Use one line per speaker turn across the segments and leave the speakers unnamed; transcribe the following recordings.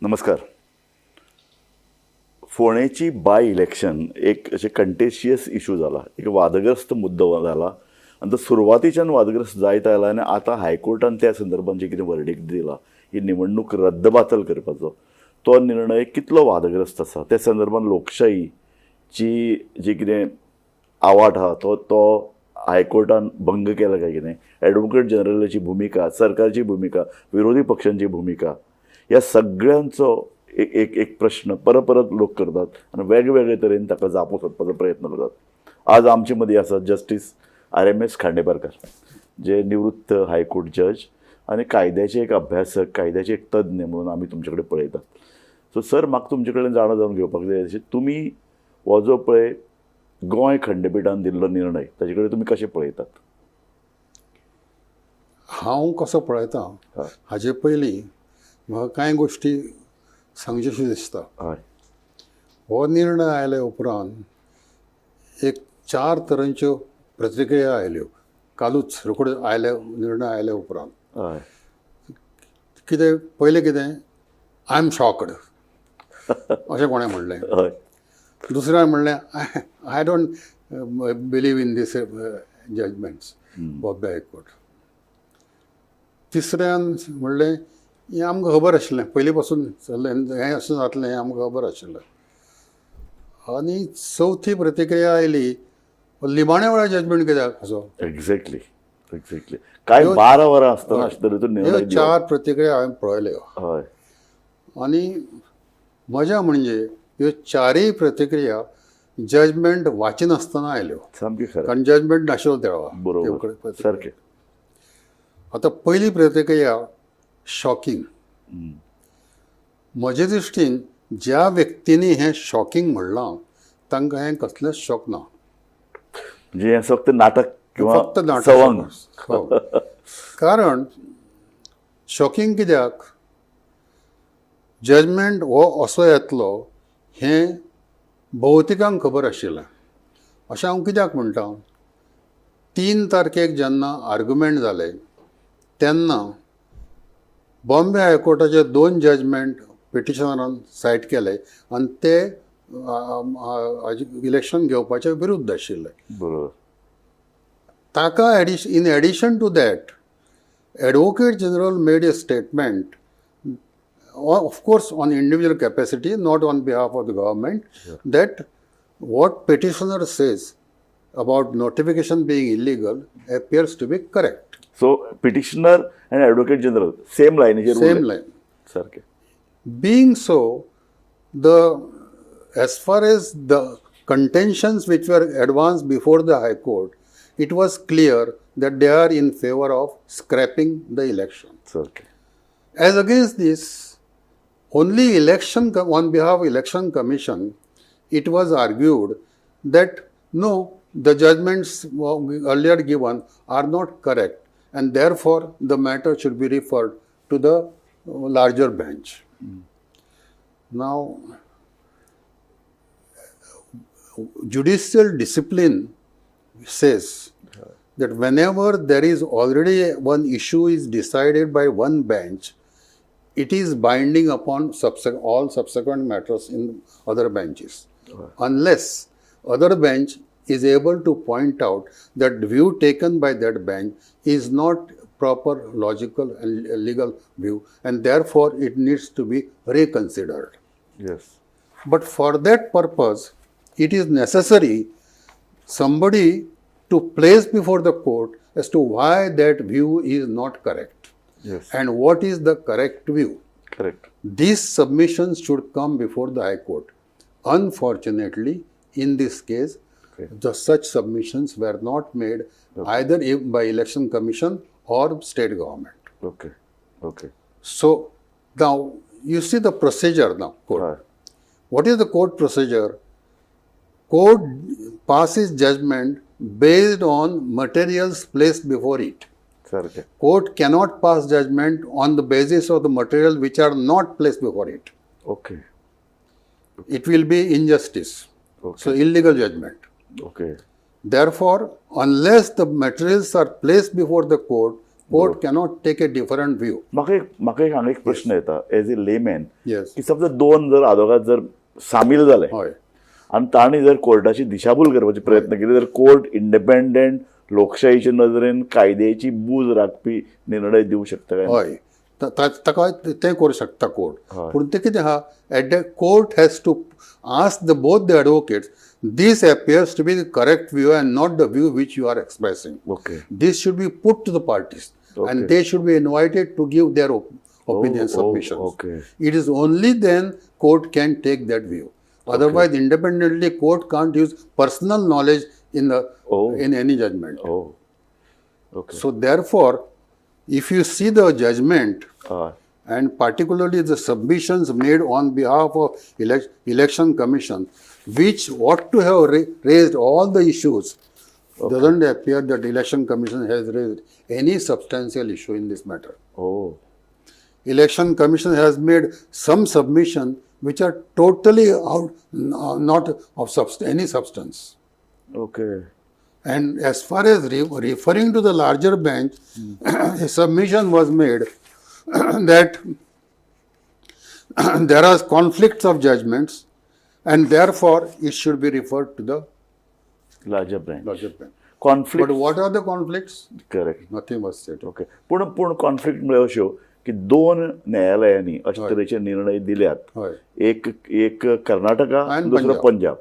नमस्कार. फोंडेची by election एक अशें कंटेशियस इशू जाला, एक वादग्रस्त मुद्दो जाला आनी तो सुरवातीच्यान वादग्रस्त जायत आयला आनी आतां हायकोर्टान त्या संदर्भात जें कितें वर्डीक दिला ही निवडणूक रद्दबातल करपाचो तो निर्णय कितलो वादग्रस्त आसा, त्या संदर्भात लोकशाहीची जी कितें आवाठ आहा तो तो हायकोर्टान भंग केला काय कितें, एडवोकेट जनरलाची भुमिका, सरकारची भुमिका, विरोधी पक्षांची भुमिका, ह्या सगळ्यांचो एक एक एक प्रश्न परत परत लोक करतात आनी वेगवेगळे तरेन ताका जापो सोदपाचो प्रयत्न करतात. आज आमचे मदीं आसात जस्टीस RMS Khandeparkar, जे निवृत्त हायकोर्ट जज आनी कायद्याचे एक अभ्यासक, कायद्याचे एक तज्ञ म्हणून आमी तुमचे कडेन पळयतात. सो सर, म्हाका तुमचे कडेन जाणा जावन घेवपाक जाय अशें, तुमी हो जो पळय गोंय खंडपिठान दिल्लो निर्णय ताजे कडेन तुमी कशें पळयतात?
हांव कसो पळयतां हाजे पयलीं म्हाका कांय गोश्टी सांगच्योश्यो दिसता. हो निर्णय आयले उपरांत एक चार तरांच्यो प्रतिक्रिया आयल्यो. कालूच रोखड्यो आयले, निर्णय आयले उपरांत. कितें पयलें, कितें I am shocked अशें कोणें म्हणलें. दुसऱ्यान म्हणलें, I don't believe in this judgments, Bombay High Court. तिसऱ्यान म्हणलें, हें आमकां खबर आशिल्लें, पयलीं पासून चल्लें, हें अशें जातलें हें आमकां खबर आशिल्लें. आनी चवथी प्रतिक्रिया आयली, निमाण्या वेळार जजमेंट कित्याक असो.
एक्झॅक्टली एक्झॅक्टली काय 12 वरां आसतना अशें तरेचो
ह्यो
निर्णय.
चार प्रतिक्रिया हांवें पळयल्यो. आनी मजा म्हणजे ह्यो चारय प्रतिक्रिया जजमेंट वाचिनासतना आयल्यो.
सामकें खरें.
कारण जजमेंट नाशिल्लो त्या वेळार.
बरोबर, सारकें.
आतां पयली प्रतिक्रिया शॉकिंग. म्हजे दृश्टीन ज्या व्यक्तींनी हें शॉकिंग म्हणलां तांकां हें कसलेंच शॉक ना.
म्हणजे हें फक्त नाटक किंवा
फक्त नाटक.
सवंग.
हो. कारण शॉकिंग कित्याक, जजमेंट हो असो येतलो हें भोवतिकांक खबर आशिल्लें. अशें हांव कित्याक म्हणटा, 3 तारखेक जेन्ना आर्ग्युमेंट जाले तेन्ना बॉम्बे हायकोर्टाचे 2 जजमेंट पिटिशनरान सायट केले आनी ते इलेक्शन घेवपाच्या विरुद्ध आशिल्ले. ताका in addition to that, Advocate General made a statement, of course on individual capacity, not on behalf of the government, that what petitioner says about notification being illegal appears to be correct.
So petitioner and Advocate General same लायनीचेर.
Same line.
सारकें.
Being so, the as far as the contentions which were advanced before the High Court, it was clear that they are in favor of scrapping the election.
सारकें.
As against this, only election on behalf of Election Commission, it was argued that no, the judgments earlier given are not correct, and therefore the matter should be referred to the larger bench. Now, judicial discipline says that whenever there is already one issue is decided by one bench, it is binding upon all subsequent matters in other benches, unless other bench is able to point out that view taken by that bench is not proper logical and legal view, and therefore it needs to be reconsidered. But for that purpose, it is necessary somebody to place before the court as to why that view is not correct and what is the correct view.
Correct.
These submissions should come before the High Court. Unfortunately, in this case, the such submissions were not made either by Election Commission or state government.
Okay okay
So now you see the procedure now. Court. What is the court procedure? Court passes judgment based on materials placed before it.
सारकें.
Court cannot pass judgment on the basis of the material which are not placed before it.
Okay.
It will be injustice. So illegal judgment.
Okay.
Therefore, unless the materials are placed before the court, Court cannot take a different view.
म्हाका एक हांगा एक प्रश्न येता as a layman
येस
की समजा दोन जर आदोगाद जर सामील जाले आनी तांणी जर कोर्टाची दिशाभूल करपाचे प्रयत्न केले तर कोर्ट इंडिपेंडंट लोकशाहीच्या नदरेन कायद्याची बूज राखपी निर्णय दिवंक शकता काय?
हय, ताका तें करूं शकता कोर्ट. पूण तें कितें आहा, at the court has to ask the both the advocates, this appears to be the correct view and not the view which you are expressing. This should be put to the parties and they should be invited to give their opinion, submissions. It is only then court can take that view. Otherwise, independently, court can't use personal knowledge in the in any judgment.
Oh okay
So therefore, if you see the judgment and particularly the submissions made on behalf of election commission, which ought to have raised all the issues, doesn't appear that election commission has raised any substantial issue in this matter.
O
Election commission has made some submission which are totally out, not of any substance. And as far as referring to the larger bench, a submission was made that there are conflicts of judgments and therefore it should be referred to the
larger bench.
Larger bench.
Conflict.
But what are the conflicts?
Correct.
Nothing was said.
Okay, पूण conflict म्हळ्यार अश्यो की दोन न्यायालयांनी अशे तरेचे निर्णय दिल्यात, एक एक कर्नाटका
आनी
दुसरो पंजाब.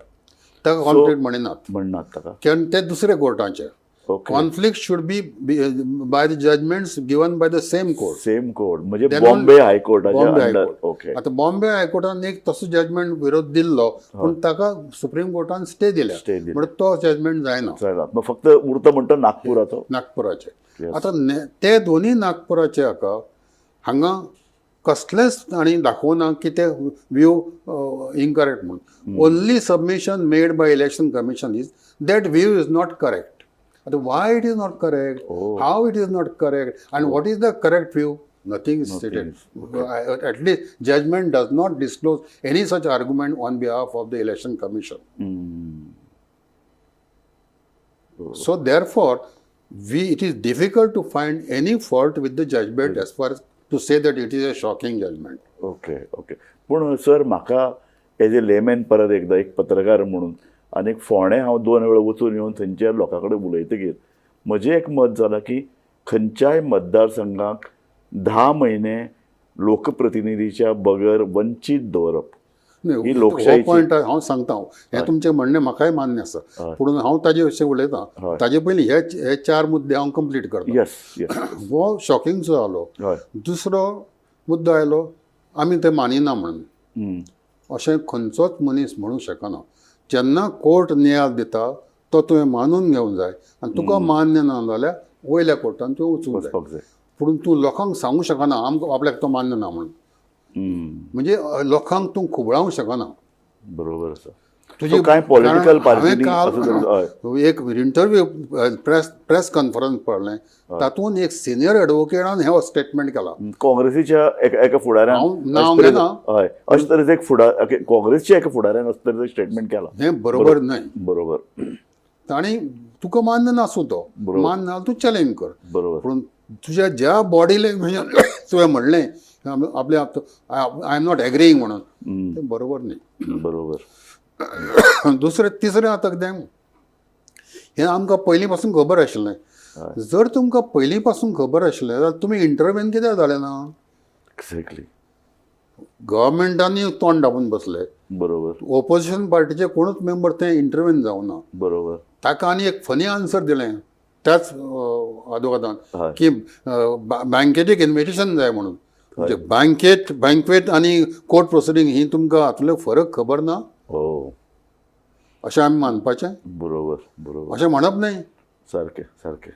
ताका कॉन्फ्लिक्ट म्हणिनात.
म्हणनात ताका.
कारण ते दुसऱ्या कोर्टाचे. Conflict should be by the judgments given by the same court.
Same court म्हणजे बॉम्बे हायकोर्टाच्या
बॉम्बे
अंडर.
हायकोर्ट. आतां बॉम्बे हायकोर्टान एक तसो जजमेंट विरोध दिल्लो, पूण ताका सुप्रीम कोर्टान स्टे दिल्या.
स्टे दिल्या.
म्हणून तो जजमेंट जायना.
जायना. मग फक्त उरता म्हणटा नागपुराचो.
नागपुराचे. आतां ते दोनूय नागपुराचे हाका हांगा कसलेंच तांणी दाखोवना की ते व्यू इनकरेक्ट म्हणून. Only submission made by Election Commission is that view is not correct. आतां why it is not correct, how it is not correct and what is the correct view, nothing is stated. At least judgment does not disclose any such argument on behalf of the Election Commission. So therefore, we it is difficult to find any fault with the judgment as far as to say that it is a shocking judgment.
Okay okay पूण sir, म्हाका as a layman, परत एकदां एक पत्रकार म्हणून आनी फोंडें हांव दोन वेळा वचून येवन थंयच्या लोकां कडेन उलयतकीर म्हजें एक मत जालां की खंयच्याय मतदारसंघाक 10 म्हयने लोकप्रतिनिधीच्या बगर वंचीत दवरप ही
हो
लोकशाहीची
पॉयंट हांव सांगता. हांव हें तुमचें म्हणणें म्हाकाय मान्य आसा, पूण हांव ताजे विशीं उलयतां. ताजे पयलीं हे हे चार मुद्दे हांव कंप्लीट करता.
येस येस
हो शॉकिंगचो जालो. दुसरो मुद्दो आयलो, आमी ते मानिना म्हणून. अशें खंयचोच मनीस म्हणूंक शकना. जेन्ना कोर्ट नियाळ दिता तो तुवें मानून घेवंक जाय आनी तुका मान्य ना जाल्यार वयल्या कोर्टान तुवें वचूंक जाय.
वचपाक जाय.
पूण तूं लोकांक सांगूंक शकना आमकां आपल्याक तो मान्य ना म्हणून. म्हणजे लोकांक तूं खुबळावंक शकना.
बरोबर आसा.
तुजी
कांय पॉलिटिकल
कारण हांवें
पार्टीनी
काल
असो तरेचो
एक इंटरव्यू, प्रेस प्रेस कॉन्फरन्स पळयलें, तातूंत एक सिनियर एडवोकेटान हें स्टेटमेंट केलां.
काँग्रेसीच्या एका फुडाऱ्यान
हांव नांव
अशे तरेचो
घेना.
हय, अशे तरेचो एक फुडार काँग्रेसच्या एका फुडाऱ्यान अशे तरेचो स्टेटमेंट केला.
हें बरोबर न्हय. ताणी तुका मान्य नासूं तो, मान्य ना तूं चॅलेंज कर. पूण तुज्या ज्या बॉडी लँग्वेजान तुवें म्हणलें आपल्या I am not agreeing म्हणून, तें बरोबर न्ही. दुसरें, तिसरें, आतां कितें, हें आमकां पयलीं पासून खबर आशिल्लें. जर तुमकां पयलीं पासून खबर आशिल्लें जाल्यार तुमी इंटरवेन कित्याक जालें ना? गव्हर्मेंटांनी तोंड दापून बसले. ओपोजिशन पार्टीचे कोणूच मेंबर ते इंटरवेन जावना. ताका आनी एक फनी आन्सर दिलें त्याच आदवोगादान की बँकेक इन्विटेशन जाय म्हणून. म्हणजे बँकेत बँकवेट आनी कोर्ट प्रोसिडींग ही तुमकां हातूंतलो फरक खबर ना अशें आमी मानपाचें?
बरोबर बरोबर
अशें म्हणप न्हय.
सारकें सारकें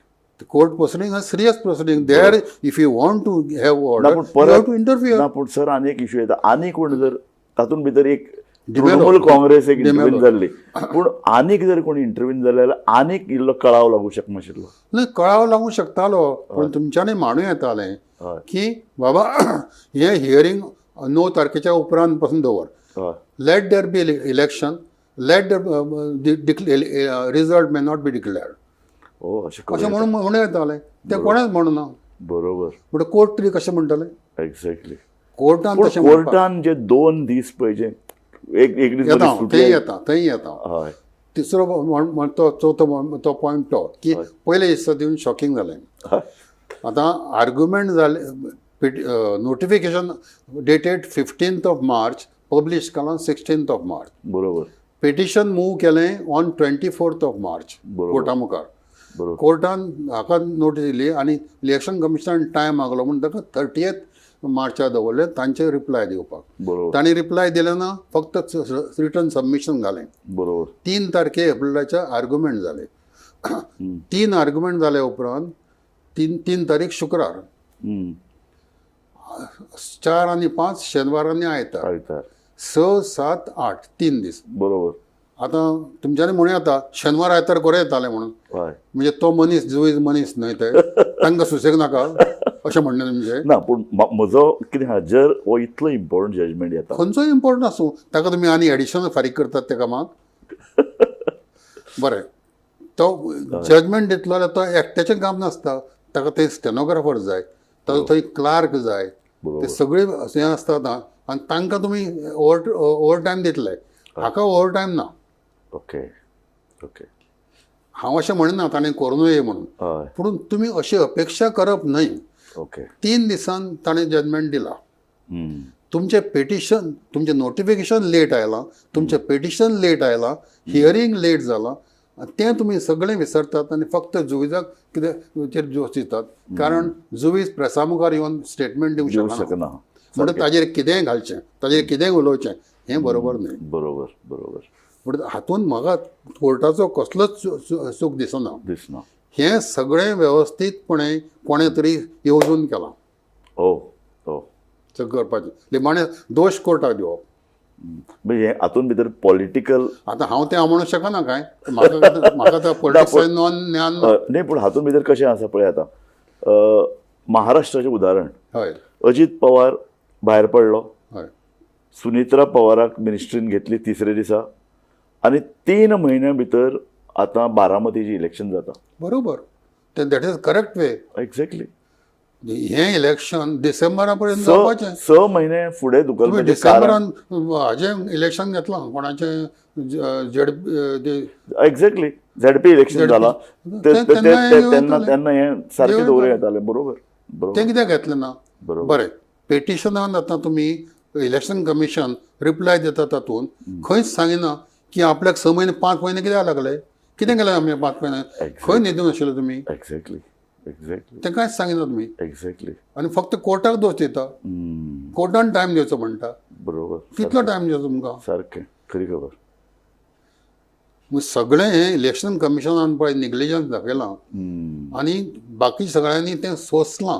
Court proceeding are serious proceeding. There, if you want to have
ना
order,
पूण
you have
परत
to interfere.
ना, पूण सर, आनी एक इशू येता. आनी कोण जर तातूंत भितर एक
डिमेलो.
तृणमूल काँग्रेस एक इंटरव्हीन
डिमेलो.
जाल्ली, पूण आनीक जर कोण इंटरव्हीन जाले जाल्यार आनीक इल्लो कळाव लागूं शकनाशिल्लो?
न्हय, कळाव लागूं शकतालो, पूण तुमच्यांनी मांडूं येतालें की बाबा, हें हियरींग 9 तारखेच्या उपरांत पासून दवर. Let there be election, let the result may not be declared.
हो, अशें
अशें
करूं.
म्हणून म्हणूं येतालें. तें कोणेंच म्हणूना.
बरोबर.
म्हणटा कोर्ट तरी कशें म्हणटलें?
एक्झॅक्टली.
कोर्टान
पूण
तशें म्हणपाक
कोर्टान जे 2 दीस पळय जे एक एक दीस
येता
मदीं
हांव,
सुटी
थंय येता, थंय येता.
हय.
तिसरो तो चवथो तो पॉयंट तो की पयले दिसा दिवन शॉकिंग जालें. आतां आर्ग्युमेंट जाले, notification dated 15th of March publish केलां 16th of March.
बरोबर.
पिटिशन मूव केलें on 24th of March Carta मुखार.
बरोबर.
कोर्टान हाका नोटीस दिली आनी इलेक्शन कमिशनान टायम मागलो म्हूण ताका 30th मार्चा दवरलें तांचे रिप्लाय दिवपाक.
बरोबर.
तांणी रिप्लाय दिलें ना, फक्त रिटर्न सबमिशन घालें.
बरोबर.
3 तारखे एप्रिलाच्या आर्ग्युमेंट जाले. 3 आर्ग्युमेंट जाले उपरांत 3 तारीख शुक्रार, 4 आनी 5 शेनवार आनी आयतार,
आयतार,
6, 7, 8 3 दीस.
बरोबर.
आतां तुमच्यांनी म्हणूं येता शेनवार आयतार बरें येतालें म्हणून, म्हणजे तो मनीस जुवीज मनीस न्हय, ते तांकां सुसेग नाका अशें म्हणणें तुमचें
ना. पूण म्हजो कितें आहा, जर हो इतलो इम्पॉर्टंट जजमेंट येता,
खंयचोय इम्पॉर्टंट आसूं, ताका तुमी आनी एडिशनल फारीक करतात त्या कामाक. बरें, तो जजमेंट दितलो जाल्यार तो एकट्याचें काम नासता, ताका थंय स्टेनोग्राफर जाय, ताजो थंय क्लार्क जाय, ते सगळे हें आसता आतां. आनी तांकां तुमी ओवर टायम दितले, हाका ओवर टायम ना.
Okay okay.
हांव अशें म्हणना ताणें करूं नये म्हणून, पूण तुमी अशी अपेक्षा करप न्हय.
ओके.
3 दिसान ताणें जजमेंट दिला. तुमचें पिटिशन, तुमचें नोटिफिकेशन लेट आयलां, तुमचें पिटिशन लेट आयलां, हियरींग लेट जालां, तें तुमी सगळें विसरतात आनी फक्त जुविजाक कितें चेर दोश दितात. कारण जुवीज प्रेसा मुखार येवन स्टेटमेंट दिवंक शकना, म्हणून ताजेर कितेंय घालचें, ताजेर कितेंय उलोवचें हें बरोबर न्हय.
बरोबर बरोबर.
म्हणून हातूंत म्हाका कोर्टाचो कसलोच चूक दिसना.
दिसना.
हें सगळें वेवस्थीतपणे कोणें तरी येवजून केलां.
हो हो.
सगळें करपाचें निमाणें दोश कोर्टाक दिवप
म्हणजे हातूंत भितर पॉलिटिकल,
आतां हांव तें म्हणूंक शकना कांय, म्हाका त्या पॉलिटिक्स नॉन ज्ञान
न्ही. पूण हातूंत भितर कशें आसा पळय, आतां महाराष्ट्राचें उदाहरण,
हय,
अजीत पवार भायर पडलो,
हय,
सुनित्रा पवाराक मिनिस्ट्रीन घेतली तिसरे दिसा, आनी 3 म्हयन्या भितर आतां बारामतीचें इलेक्शन जाता.
बरोबर, that is correct way.
Exactly.
हें इलेक्शन डिसेंबरा पर्यंत जावपाचें,
6 म्हयने फुडें धुकलपाचें.
डिसेंबरान हाजें इलेक्शन घेतलां कोणाचें, झेड
एक्झॅक्टली झेडपी इलेक्शन जालां तेन्ना तेन्ना हें सारकें दवरूं येतालें. बरोबर बरोबर.
तें कित्याक घेतलें ना?
बरोबर.
बरें, पेटिशनान आतां तुमी इलेक्शन कमिशन रिप्लाय दिता तातूंत खंयच सांगिना की आपल्याक 6 म्हयने 5 म्हयने कित्याक लागले, कितें केलें आमी 5 म्हयने, खंय न्हिदून आशिल्ले तुमी?
Exactly exactly.
तें कांयच सांगिना तुमी.
एक्झॅक्टली.
आनी फक्त कोर्टाक दोश दिता, कोर्टान टायम दिवचो म्हणटा.
बरोबर.
कितलो टायम दिवचो तुमकां?
सारकें, खरी खबर.
सगळें हें इलेक्शन कमिशनान पळय निग्लिजन्स दाखयलां आनी बाकी सगळ्यांनी तें सोंसलां.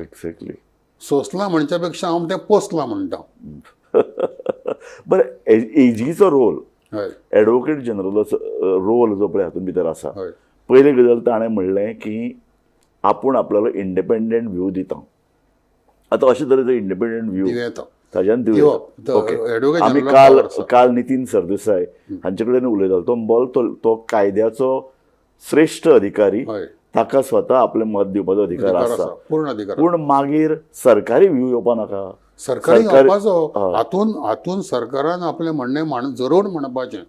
एक्झॅक्टली.
सोंसलां म्हणच्या पेक्षा हांव तें पोसलां म्हणटा.
बरें, एजीचो रोल,
हय,
एडवोकेट जनरलाचो रोल जो पळय हातूंत भितर आसा.
हय.
पयली गजाल ताणें म्हणलें की आपूण आपल्यालो इंडिपेंडंट व्यू दिता. आतां अशे तरेचो इंडिपेंडंट व्यू
येता
ताज्यान दिवप. आमी काल काल नितीन सरदेसाय हांचे कडेन उलयतालो, तो बोल तो कायद्याचो श्रेश्ठ अधिकारी, ताका स्वता आपलें मत दिवपाचो अधिकार आसा,
पूर्ण अधिकार.
पूण मागीर सरकारी व्यू येवपा नाका,
सरकारी येवपाचो हातून हातून सरकारान आपलें म्हणणें जरूर म्हणपाचें.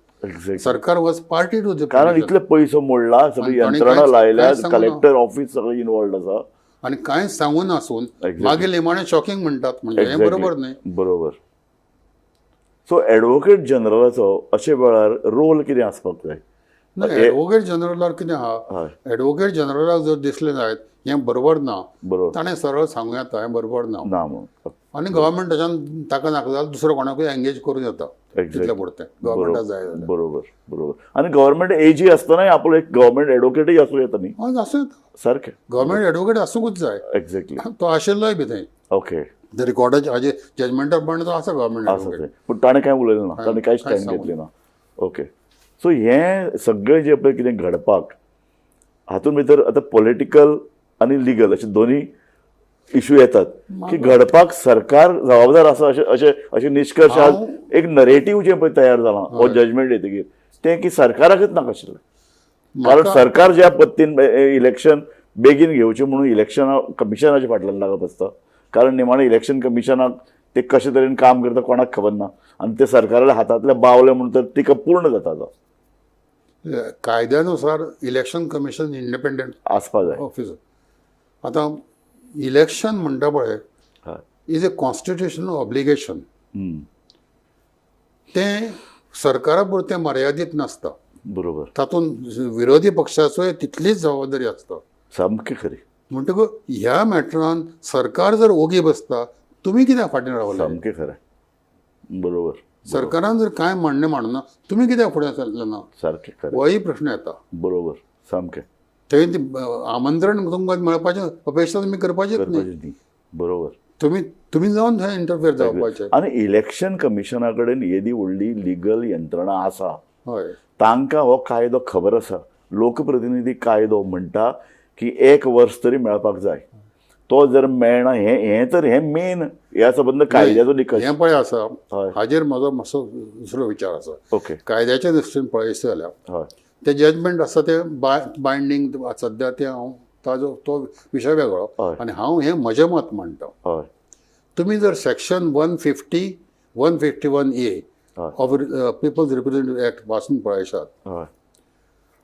सरकार वॉज पार्टी टू,
कारण इतले पयसो मोडला, सगळी यंत्रणा लायल्या, कलेक्टर ऑफिस सगळें इन्वॉल्ड आसा
आनी कांय सांगून नासून मागीर निमाणें शॉकिंग म्हणटात, म्हणजे हें बरोबर न्हय.
बरोबर. सो एडवोकेट जनरलाचो अशे वेळार रोल कितें आसपाक जाय?
ना, एडवोकेट जनरलाक कितें आहा, एडवोकेट जनरलाक जर दिसलें जायत हें बरोबर ना,
बरोबर,
ताणें सरळ सांगूं येता हें बरोबर ना
ना म्हणून,
आनी गव्हर्मेंटाच्यान ताका नाका जाल्यार दुसरो कोणाकूय एंगेज करूं येता तितलें पुरतें गव्हर्मेंटाक जाय जाल्यार.
बरोबर बरोबर. आनी गव्हर्मेंट एजी आसतनाय आपलो एक गव्हर्मेंट एडवोकेटूय आसूं येता न्ही?
हय, आसूं येता.
सारकें,
गव्हर्मेंट एडवोकेट आसूंकूच जाय.
एक्झॅक्टली.
तो आशिल्लोय बी थंय.
ओके.
रिकॉर्डाचे हाजे जजमेंटा प्रमाणे तो आसा गव्हर्मेंट एडवोकेट,
पूण ताणें कांय उलयलें ना, ताणें कांय स्टँड घेतलें ना. ओके. सो हें सगळें जें पळय कितें घडपाक हातूंत भितर आतां पॉलिटिकल आनी लिगल अशे दोनूय इशू येतात की घडपाक सरकार जबाबदार आसा अशें अशें अशें निश्कर्श आज एक नरेटीव जें पळय तयार जालां हो जजमेंट येतकीर तें की सरकाराकच नाका आशिल्लें, कारण सरकार ज्या पद्दतीन इलेक्शन बेगीन घेवची म्हणून इलेक्शना कमिशनाच्या फाटल्यान लागप आसता, कारण निमाणें इलेक्शन कमिशनाक ते कशे तरेन काम करता कोणाक खबर ना आनी ते सरकाराच्या हातांतले बावले म्हणून तर तिका पूर्ण जाता आतां.
कायद्यानुसार इलेक्शन कमिशन इंडिपेंडंट
आसपा जाय.
ऑफिसर. आतां इलेक्शन म्हणटा पळय,
हय.
Is a constitutional obligation.
हम्म.
तें सरकारा पुरतें मर्यादीत नासता.
बरोबर.
तातूंत विरोधी पक्षाचोय तितलीच जबाबदारी आसता.
सामकी खरी.
म्हणटकूच ह्या मॅटरान सरकार जर ओगी बसता, तुमी कित्याक फाटीं रावले?
सामकें खरें, बरोबर.
सरकारान जर कांय म्हणणें मांडना, तुमी कित्याक फुडें सरले ना?
सारकें खरें.
होय प्रश्न येता.
बरोबर, सामकें.
थंय ती आमंत्रण तुमकां मेळपाचें अपेक्षा तुमी करपाचीच न्ही.
करपाचें न्ही, बरोबर.
तुमी तुमी जावन थंय इंटरफियर जावपाचें.
आनी इलेक्शन कमिशना कडेन येदी व्हडली लिगल यंत्रणा आसा,
हय.
तांकां हो कायदो खबर आसा. लोकप्रतिनिधी कायदो म्हणटा की एक वर्स तरी मेळपाक जाय, तो जर मेळना, हें हें तर हें मेन ह्या संबंद कायद्याचो निकश.
हें पळय आसा,
हय.
हाजेर म्हजो मातसो दुसरो विचार आसा.
ओके.
कायद्याच्या दृश्टीन पळयशें जाल्यार
हय.
तें जजमेंट आसा तें बायंडींग सद्या, तें हांव ताजो तो विशय वेगळो.
हय.
आनी हांव हें म्हजें मत मांडटा.
हय.
तुमी जर section 150, 151A
हय.
ऑफ पिपल्स रिप्रेझेंटेटिव्ह एक्ट वाचून पळयशात,
हय.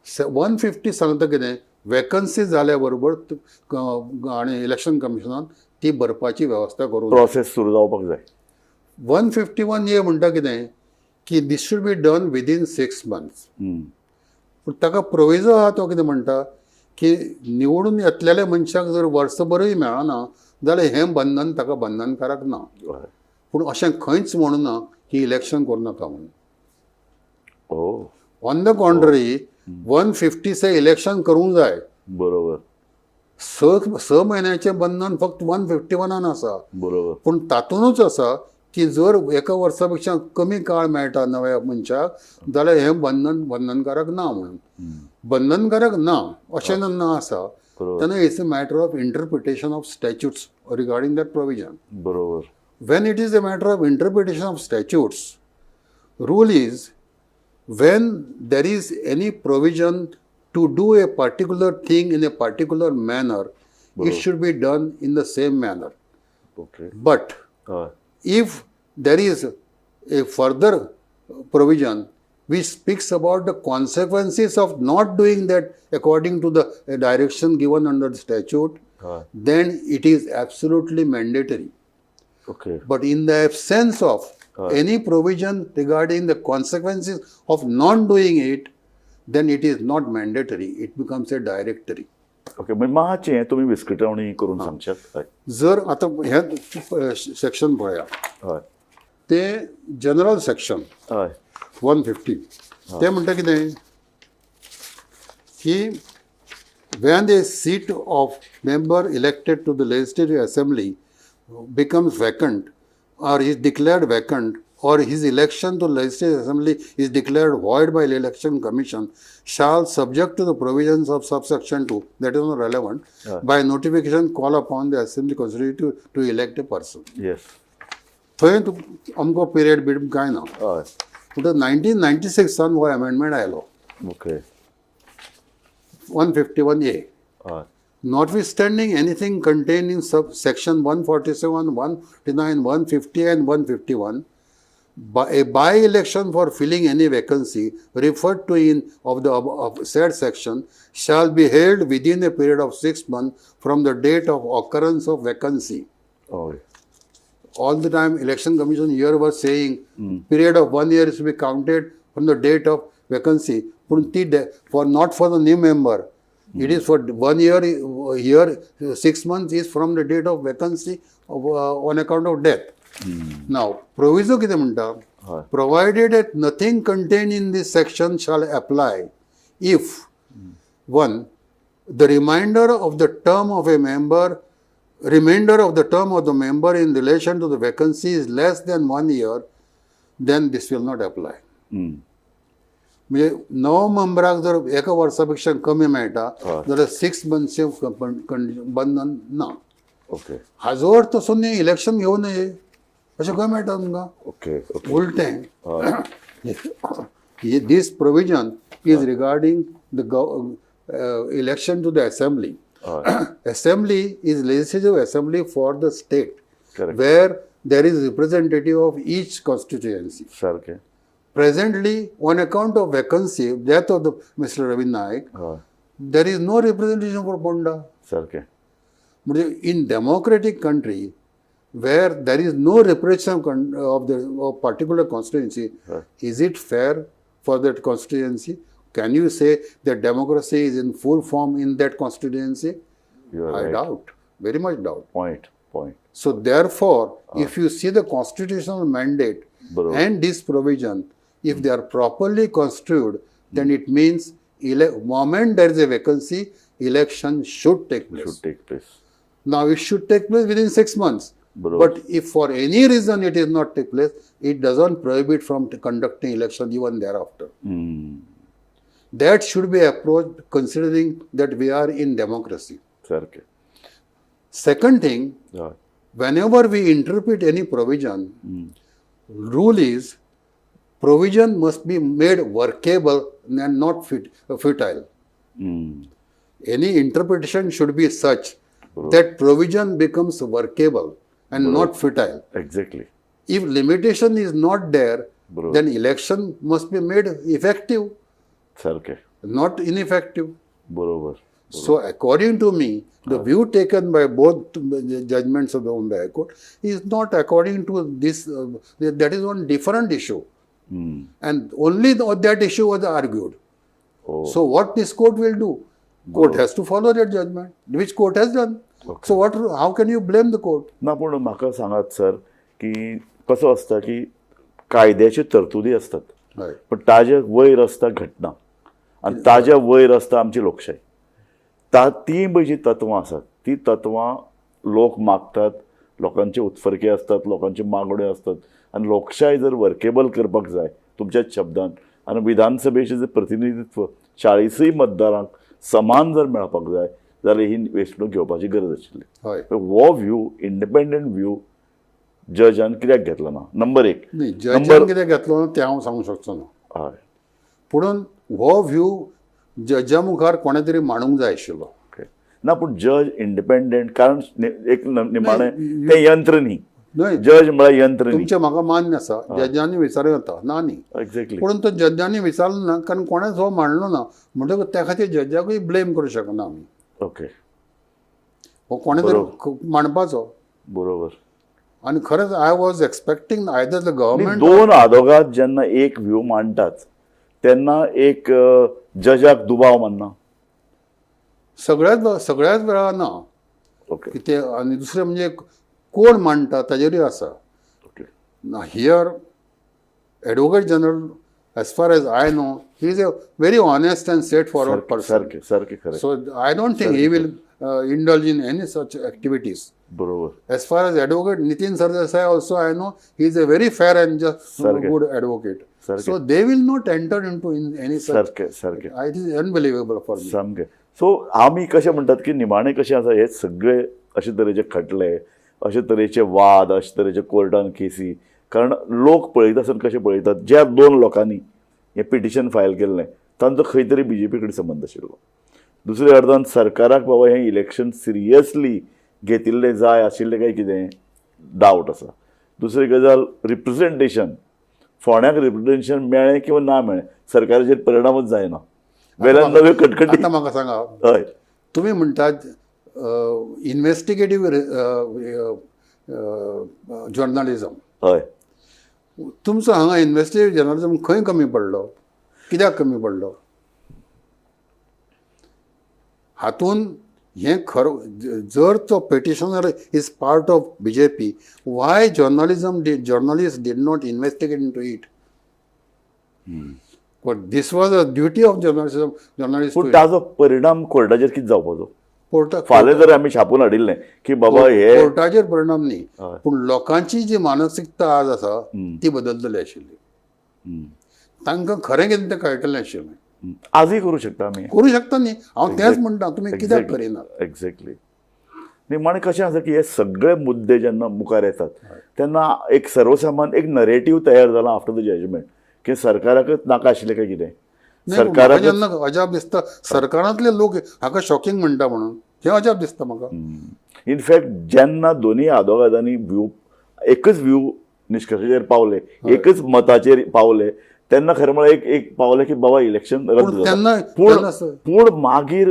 150 सांगता कितें, वेकन्सी जाल्या बरोबर आनी इलेक्शन कमिशनान ती भरपाची वेवस्था करूंक जाय.
प्रोसेस सुरू जावपाक जाय.
151A म्हणटा कितें की this should be done within 6 months.
हम्म.
पूण ताका प्रोविजो आहा, तो कितें म्हणटा की निवडून येतलेल्या मनशाक जर वर्सभरूय मेळना जाल्यार हें बंधन ताका बंधनकारक ना.
हय.
पूण अशें खंयच म्हणूना की इलेक्शन करूं नाका म्हणून.
ओ.
On the contrary, 150 Se election करूंक जाय.
बरोबर.
स स म्हयन्याचें बंधन फक्त 151 आसा.
बरोबर.
पूण तातूंतच आसा की जर एका वर्सा पेक्षा कमी काळ मेळटा नव्या मनशाक जाल्यार हें बंधन बंधनकारक ना म्हणून. बंधनकारक ना अशें जेन्ना आसा, तेन्ना it's a matter of interpretation of statutes regarding that provision.
बरोबर.
When it is a matter of interpretation of statutes, rule is, when there is any provision to do a particular thing in a particular manner, it should be done in the same manner.
Okay.
But
हय.
If there is a further provision which speaks about the consequences of not doing that according to the direction given under the statute,
हय.
Then it is absolutely mandatory.
Okay.
But in the absence of any provision regarding the consequences of not doing it, then it is not mandatory. It becomes a directory.
Okay, म्हणजे मातशें हें तुमी विस्कटावणी करून सांगशात? हय.
जर आतां हें सेक्शन पळया,
हय.
ते जनरल सेक्शन
हय.
150, ते म्हणटा कितें की when a seat of member elected to the legislative assembly becomes vacant or is declared vacant or his election to legislative assembly is declared void by the election commission, shall, subject to the provisions of subsection 2, that is not relevant, by notification call upon the assembly constituted to elect a person.
Yes.
थंय तुका अमको period Beed कांय ना.
हय.
म्हणटकच 1996 हो amendment आयलो,
okay.
151A.
हय.
Notwithstanding anything contained in subsection 147, 159, 150 and 151, by a by-election for filling any vacancy referred to in of the of said section shall be held within a period of 6 months from the date of occurrence of vacancy.
हय.
All the time, election commission here was saying period of one year is to be counted from the date of vacancy. पूण ती for not for the new member. It is for one year here, 6 months is from the date of vacancy of, on account of death. Now, proviso कितें म्हणटा?
हय.
Provided that nothing contained in this section shall apply if, one, the remainder of the term of a member remainder of the term of the member in relation to the vacancy is less than one year, then this will not apply.
हम्म.
म्हणजे नवो मेंबराक जर एका वर्सा पेक्षा कमी मेळटा
हय.
जाल्यार 6 मंथ्सचें बंधन ना.
ओके.
हाजो अर्थ असो न्ही इलेक्शन घेवं नये, अशें खंय मेळटा तुमकां?
Okay okay.
उलटें, this provision is regarding the election to the assembly.
हय
Assembly is legislative assembly for the state,
Correct.
Where there is representative of each constituency.
सारकें.
Presently, on account of vacancy, death of the Mr. Ravi Naik,
हय
there is no representation for Ponda.
सारकें.
म्हणजे in democratic country where there is no representation of the of particular constituency, is it fair for that constituency? Can you say that democracy is in full form in that constituency?
You
I doubt, very much doubt.
Point point.
So therefore, if you see the constitutional mandate
बरोबर.
And this provision, if they are properly construed, then it means moment there is a vacancy, election should take place.
Should take place.
Now it should take place within 6 months.
बरोबर.
But if for any reason it is not take place, it doesn't prohibit from conducting election even thereafter. That should be approached considering that we are in democracy.
सारकें.
Second thing,
हय
whenever we interpret any provision, rule is provision must be made workable and not futile. Any interpretation should be such that provision becomes workable and not futile.
Exactly.
If limitation is not there,
बरोबर.
Then election must be made effective,
सारकें.
Not ineffective.
बरोबर.
So, according to me, the view taken by both the judgments of the Bombay High Court is not according to this. That is one different issue, and only that issue was argued.
Oh.
So, what this court will do? Court has to follow that judgment, which court has done. So, what? How can you blame the court?
ना, पूण म्हाका सांगात sir की कसो आसता की कायद्याच्यो तरतुदी आसतात, पण ताजे वयर आसता घटना आनी ताज्या वयर आसता आमची लोकशाय. ता ती पळय जी तत्वां आसात, ती तत्वां लोक मागतात, लोकांचे उत्फर्के आसतात, लोकांच्यो मागण्यो आसतात आनी लोकशाय जर वर्केबल करपाक जाय तुमच्याच शब्दान आनी विधानसभेचें जर प्रतिनिधित्व चाळीसूय मतदारांक समान जर मेळपाक जाय जाल्यार ही वेंचणूक घेवपाची गरज आशिल्ली. हो व्यू, इंडिपेंडंट व्यू जजान कित्याक घेतलो ना, नंबर एक.
न्ही, जजान कितें घेतलो ना तें हांव सांगूंक शकचो ना. पुणून हो व्यू जजा मुखार कोणें तरी मांडूंक जाय आशिल्लो.
ओके, ना, पूण जज इंडिपेंडंट कारण एक निमाणें तें यंत्र न्ही.
न्हय.
जज म्हळ्यार यंत्र न्ही.
तुमचें म्हाका मान्य आसा, जजांनी विचारूं येता, ना न्ही. पुणून तो जजांनी विचारलो ना कारण कोणेच हो मांडलो ना, म्हणटकूच त्या खातीर जजाकूय ब्लेम करूं शकना आमी. हो कोणें तरी मांडपाचो. आनी खरेंच I was expecting either the government
दोन आदोगाद जेन्ना एक व्यू मांडटात तेन्ना एक जजाक दुबाव मानना.
सगळ्याच सगळ्याच वेळा ना. कितें आनी दुसरें म्हणजे कोण मांडटा ताजेरूय आसा. Here Advocate General, as far as I know, he is a very honest and straight forward person.
सारकें सारकें, खरें.
So I don't think he will indulge in any such activities.
बरोबर
As far as Advocate Nitin Sardesai also I know, he is a very fair and just
सारकें.
Good advocate.
सारकें.
So they will not enter into in any such.
सारकें सारकें.
It is unbelievable for me.
सामकें. So आमी कशें म्हणटात की निमाणें कशें आसा, हे सगळे अशे तरेचे खटले, अशे तरेचे वाद, अशे तरेचे कोर्टान केसी, कारण लोक पळयता आसतना कशें पळयतात, ज्या दोन लोकांनी हें पिटिशन फायल केल्लें तांचो खंय तरी बीजेपी कडेन संबंद आशिल्लो. दुसऱ्या अर्थान सरकाराक बाबा हें इलेक्शन सिरियसली घेतिल्लें जाय आशिल्लें काय कितें डावट आसा. दुसरी गजाल, रिप्रेझेंटेशन, फोंड्याक रिप्रेझेंटेशन मेळ्ळें किंवा ना मेळ्ळें सरकाराचेर परिणामच जायना, वेल्यान नव्यो कटकटी.
आतां म्हाका सांगा, तुमी म्हणटात इन्वेस्टिगेटीव जर्नलिजम. तुमचो हांगा इन्वेस्टिगेटीव जर्नलिजम खंय कमी पडलो? कित्याक कमी पडलो? हातून हें खरो जर तो petitioner is part of BJP, why journalist did not investigate into it? But this was a duty of journalism, journalist.
पूण ताजो परिणाम कोर्टाचेर कितें जावपाचो?
कोर्टा
फाल्यां जर आमी छापून हाडिल्लें की बाबा हे
कोर्टाचेर परिणाम न्ही, पूण लोकांची जी मानसिकता आज आसा ती बदलतली आशिल्ली. तांकां खरें कितें तें कळटलें आशिल्लें.
आजूय करूं शकता आमी.
करूं शकता न्ही, हांव तेंच म्हणटा, तुमी कित्याक करिना?
एक्झॅक्टली. निमाणें कशें आसा की हे सगळे मुद्दे जेन्ना मुखार येतात तेन्ना एक सर्वसामान्य एक नरेटीव तयार जाला आफ्टर the judgement की सरकाराकच नाका आशिल्लें काय कितें.
नाही, म्हाका
सरकाराकच
जेन्ना अजाप दिसता, सरकारांतले लोक हाका शॉकिंग म्हणटा म्हणून. हें अजाप दिसता म्हाका.
इनफॅक्ट जेन्ना दोनूय आदवोगादांनी व्यू, एकच व्यू निश्कर्शाचेर पावले, एकच मताचेर पावले, तेन्ना खरें म्हळ्यार एक एक पावले की बाबा इलेक्शन रद्द
पूण
जाता.
तेन्ना
पूण
तेन्ना
पूण मागीर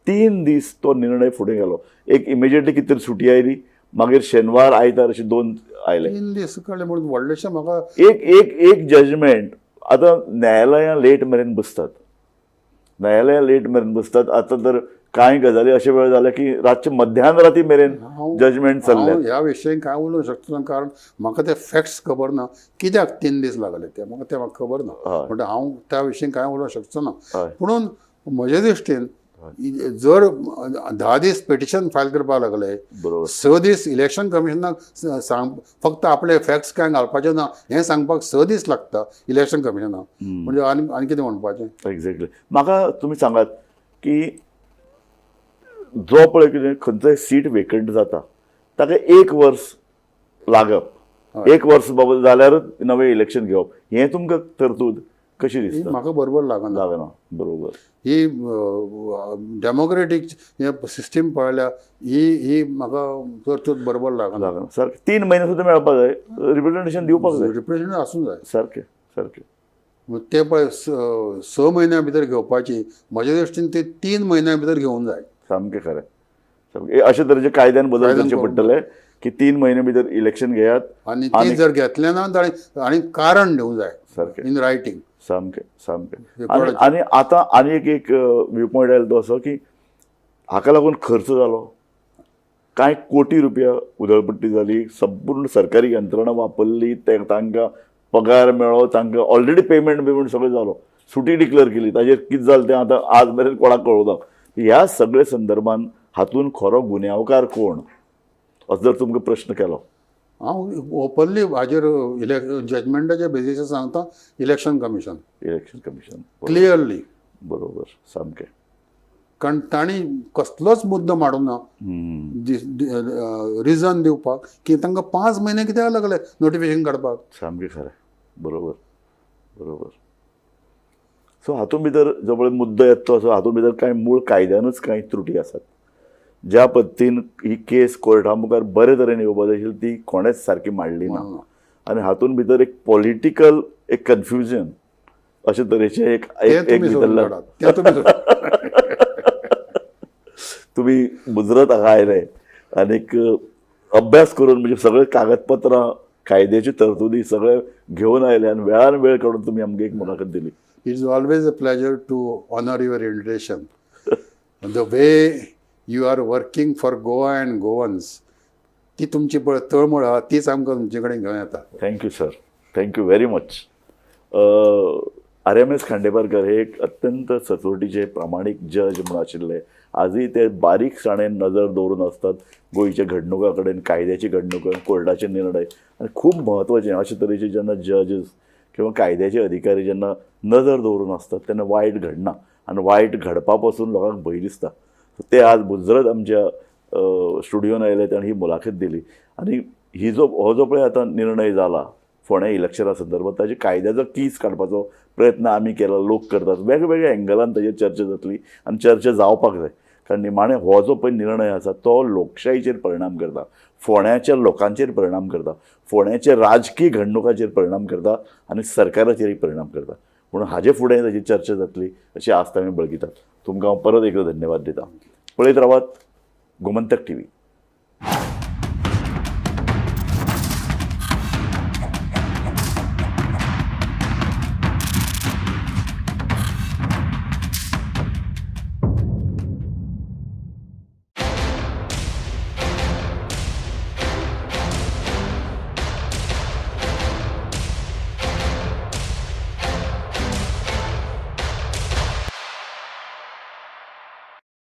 3 दीस तो निर्णय फुडें गेलो. एक इमिजिएटली कितें तरी सुटी आयली, मागीर शेनवार आयतार अशे 2 आयले.
3 दीस काडले म्हणून व्हडलेशें म्हाका
एक एक एक जजमेंट. आतां न्यायालयां लेट मेरेन बसतात, न्यायालयां लेट मेरेन बसतात. आतां तर कांय गजाली अशे वेळ जाले की रातचे मध्यान राती मेरेन जजमेंट चल्ले.
हांव ह्या विशयी कांय उलोवंक शकता ना, कारण म्हाका ते फॅक्ट्स खबर ना कित्याक 3 दीस लागले ते म्हाका, ते म्हाका खबर ना. म्हणटा हांव त्या विशयी कांय उलोवंक शकचो ना. पुणून म्हजे दृश्टीन जर 10 दीस पिटिशन फायल करपाक लागले, 6 दीस इलेक्शन कमिशनाक सांग फक्त आपले फॅक्ट्स कांय घालपाचे ना हें सांगपाक 6 दीस लागता इलेक्शन कमिशनाक, म्हणजे आनी आनी कितें म्हणपाचें?
एक्झॅक्टली. म्हाका तुमी सांगात की जो पळय कितें खंयचोय सीट वेकंट जाता ताका 1 वर्स लागप, 1 वर्स बाबा जाल्यारच नवें इलेक्शन घेवप, हें तुमकां तरतूद कशी दिसता?
म्हाका बरोबर लागना.
लागना, बरोबर.
ही डेमोक्रेटीक हे सिस्टीम पळयल्यार ही ही म्हाका तरतूद बरोबर लागना.
लागना सारकें. 3 म्हयने सुद्दां मेळपाक जाय, रिप्रेझेंटेशन दिवपाक जाय.
रिप्रेझेंटेशन आसूंक जाय.
सारकें सारकें.
ते पळय 6 म्हयन्या भितर घेवपाची, म्हज्या दृश्टीन ते 3 म्हयन्या भितर घेवंक जाय.
सामकें खरें, सामकें. अशे तरेचे कायद्यान बदल करचे पडटले की 3 म्हयने भितर इलेक्शन घेयात,
आनी ते जर घेतले ना जाल्यार आनी कारण दिवंक जाय,
सारकें,
इन रायटींग.
सामकें सामकें. आनी आतां आनी एक एक व्यू पॉयंट आयलो तो असो की हाका लागून खर्च जालो, कांय कोटी रुपया उदळपट्टी जाली, संपूर्ण सरकारी यंत्रणा वापरली, ते तांकां पगार मेळ्ळो, तांकां ऑलरेडी पेमेंट बिमेंट सगळें जालो, सुटी डिक्लेअर केली, ताजेर कितें जालें तें आतां आज मेरेन कोणाक कळूंक ना. ह्या सगळे संदर्भान हातूंत खरो गुन्यांवकार कोण असो जर तुमकां प्रश्न केलो?
हांव ओपनली हाजेर जजमेंटाच्या बेजीसर सांगता, election commission.
Election commission
clearly.
बरोबर, सामकें.
कारण तांणी कसलोच मुद्दो मांडूंक ना रिजन दिवपाक की तांकां 5 म्हयने कित्याक लागले नोटिफिकेशन काडपाक.
सामकें खरें, बरोबर बरोबर. सो हातूंत भितर जो पळय मुद्दो येता तो असो, हातूंत भितर कांय मूळ कायद्यानूच कांय त्रुटी आसात. ज्या पद्दतीन ही केस कोर्टा मुखार बरे तरेन येवपा जाय आशिल्ली ती कोणेच सारकी मांडली ना, आनी हातूंत भितर एक पॉलिटिकल एक कन्फ्युजन अशे तरेचें एक एक भितरल्यान. तुमी मुजरत हांगा आयले आनीक अभ्यास करून म्हणजे सगळे कागदपत्रां, कायद्याची तरतुदी सगळे घेवन आयले आनी वेळान वेळ काडून तुमी आमकां एक मुलाखत दिली.
It is always a pleasure to honour your invitation. The way you are working for Goa and Goans, ती तुमची पळय तळमळ आहा तीच आमकां तुमचे कडेन घेवन येता.
Thank you sir, thank you very much. RMS Khandeparkar हे एक अत्यंत सचोटीचे प्रामाणीक जज म्हणून आशिल्ले. आजूय ते बारीकसाणेन नजर दवरून आसतात गोंयच्या घडणुकां कडेन, कायद्याची घडणुकां, कोर्टाचे निर्णय, आनी खूब म्हत्वाचें अशे तरेचे जेन्ना जजीस किंवा कायद्याचे अधिकारी जेन्ना नजर दवरून आसतात तेन्ना वायट घडना आनी वायट घडपा पासून लोकांक भंय दिसता. ते आज मुजरत आमच्या स्टुडियोन आयले आनी ही मुलाखत दिली. आनी ही जो हो जो पळय आतां निर्णय जाला फोंड्या इलेक्शना संदर्भात, ताजे कायद्याचो कीस काडपाचो प्रयत्न आमी केला, लोक करतात, वेगवेगळ्या एंगलान ताजेर चर्चा जातली आनी चर्चा जावपाक जाय. कारण निमाणें हो जो पळय निर्णय आसा तो लोकशाहीचेर परिणाम करता, फोंड्याच्या लोकांचेर परिणाम करता, फोंड्याच्या राजकीय घडणुकांचेर परिणाम करता आनी सरकाराचेरय परिणाम करता. म्हणून हाजे फुडें ताजी चर्चा जातली अशी आस्त आमी बळगितात. तुमकां हांव परत एकदां धन्यवाद दिता. पळयत रावात गोमंतक टीव्ही.